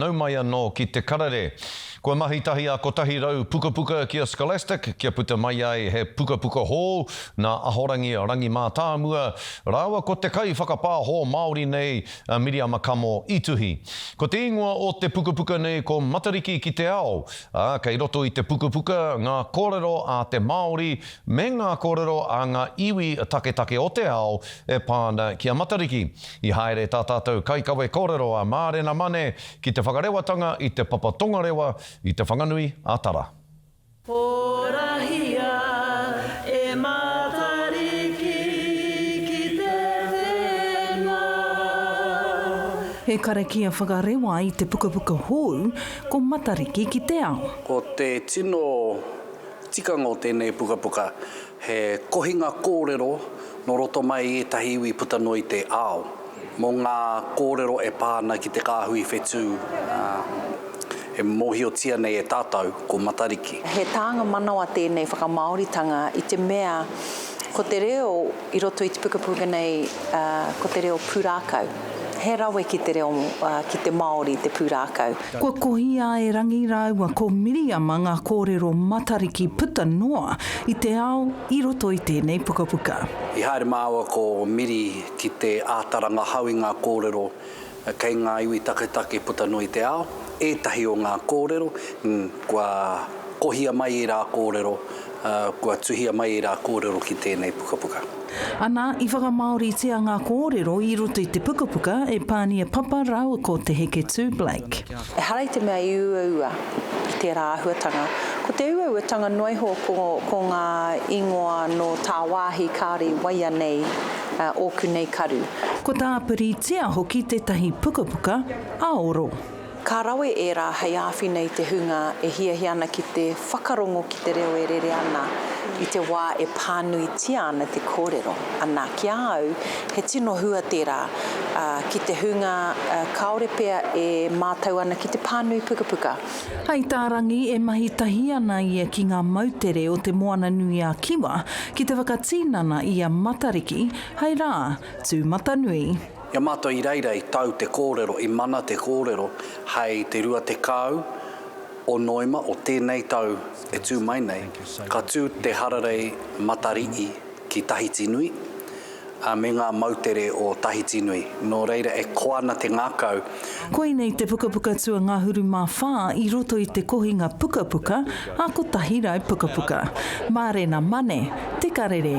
Nau mai anō ki Te Karere. Kua mahi tahi a 100 Pukapuka ki a Scholastic kia puta mai ai he pukapuka hou nā Ahorangi Rangi Mātāmua rāua ko te kaiwhakapāho Māori nei a Miriama Kamo i tuhi. Ko te ingoa o te pukapuka nei ko Matariki ki te Ao, ā, kei roto i te pukapuka ngā kōrero a te Māori me ngā kōrero a ngā iwi taketake o te ao e pā ana ki a Matariki. I haere tā tātou kaikawe kōrero a Mārena Mane ki te whakarewatanga i te Papa Tongarewa i Te Whanganui a Tara. Horahia e Matariki ki te whenua. He karakia whakarewa i te pukapuka hou, ko Matariki ki te ao. Ko te tino tikanga o tēnei pukapuka, he kohinga kōrero nō roto mai i ētahi iwi puta noa i te ao, mō ngā kōrero e pā ana ki te kāhui whetū e mōhiotia nei e tātou ko Matariki. He tānga manawa tēnei whakamāoritanga i te mea ko te reo i roto i te pukapuka nei ko te reo pūrākau. He rawe ki te reo, ki te Māori te pūrākau. Kua kohia e Rangi rāua ko Miriama ngā kōrero Matariki puta noa i te ao i roto i tēnei pukapuka. I haere māua ko Miri ki te āta rangahau i ngā kōrero kei ngā iwi taketake puta noa i te ao, ētahi o ngā kōrero, kua kohia mai ērā kōrero, kua tuhia mai ērā kōrero ki tēnei pukapuka. Ana, i whakamāoritia ngā kōrero i roto i te pukapuka e Pānia Papa rāua ko Te Heketū Blake. Ehara i te mea i uaua i tērā āhuatanga. Ko te uauatanga noa iho ko, ko ngā ingoa nō tāwāhi kāore i waia nei ōku nei karu. Ko tāpiritia hoki tētahi pukapuka ā-oro. Ka rawe ērā hei āwhina i te hunga e hiahia ana ki te whakarongo ki te reo e rere ana i te wā e pānuitia ana te kōrero. Anā, ki a au, he tino hua tērā ki te hunga kāore pea e mātau ana ki te pānui pukapuka. Hei tā Rangi, e mahi tahi ana ia ki ngā moutere o Te Moana-nui-a-Kiwa ki te whakatinana i a Matariki hei rā tūmatanui. I a mātou i reira i tau te kōrero, i mana te kōrero hei te 20 o Noema o tēnei tau e tū mai nei, ka tū te hararei Matari'i ki Tahitinui, ā, me ngā moutere o Tahitinui. Nō reira e koa ana te ngākau. Koinei te pukapuka tuangahuru mā whā i roto i te kohinga pukapuka a 100 Pukapuka. Mārena Mane, Te Karere.